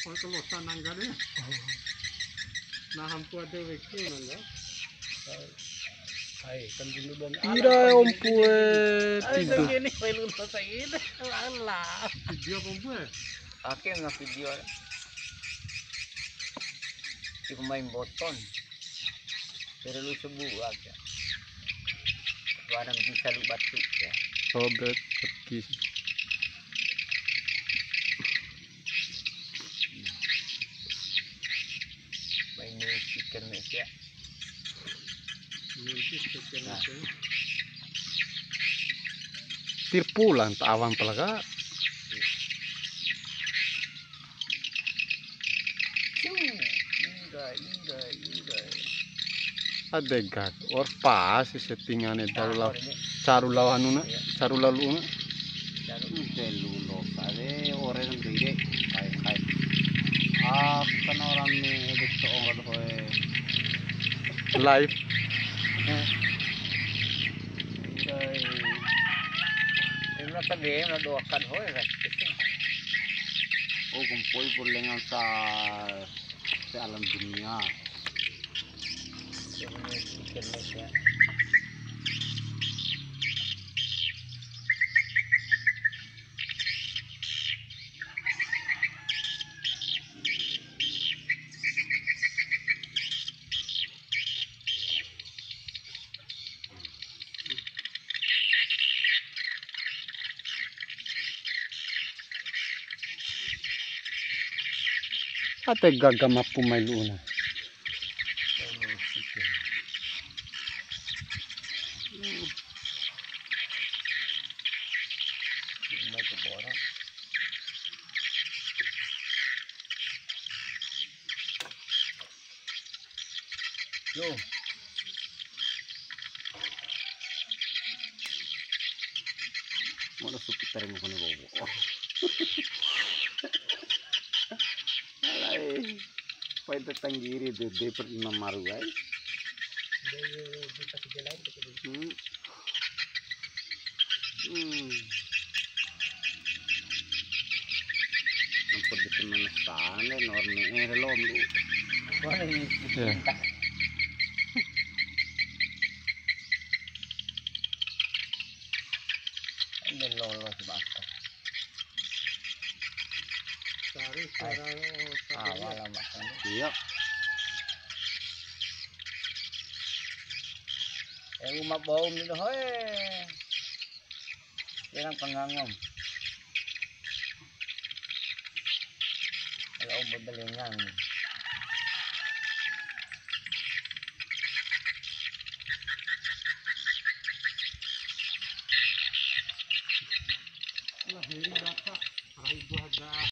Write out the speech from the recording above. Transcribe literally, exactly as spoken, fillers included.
Kalau nangga deh. Nah, hampu ada weki nangga. Hai, kan dulu dan ira alam ompu e. Hai, tidu. Ini, wai, lu selesai ini. Alah. Video ompu e? Ake nggak video. Cuma main boton. Perlu sebu aja. Warna bisa lu batu ya. Robert Pekis. Main speaker nih ya. Nah. Tirpulan ta awan pala ka. Indah, indah, indah. Ade gak, or pas settingan e, caru lao, caru lao anu na, caru lao lu'u na. Ede lu'u losa de, ore nang dei de, kai, kai. Ah, kan orang ni, ede to'o nggak dohoe. Live. Eh. Kai. Emang tadi, emang doakan, hoi, kan. Oh, kumpul pur lengan sa, se alam dunia. Ate gaga mapu mai lu'u na. Yo. Mana supi taring kone bobo. Alai. Pai ta tanggiri de, de per imam maru ai. Hmm. Hmm. Nampa di pemana sana, nor ne'e re lom lu. Wah, ini. Iya. Ini lolos bakar. Cari cara. Awal lah, Mas. Iya. Eh, uma bau ni doho e. Jarang pangangom. Kalau ombot belengang. Lah, heri raka. Rai gua ada.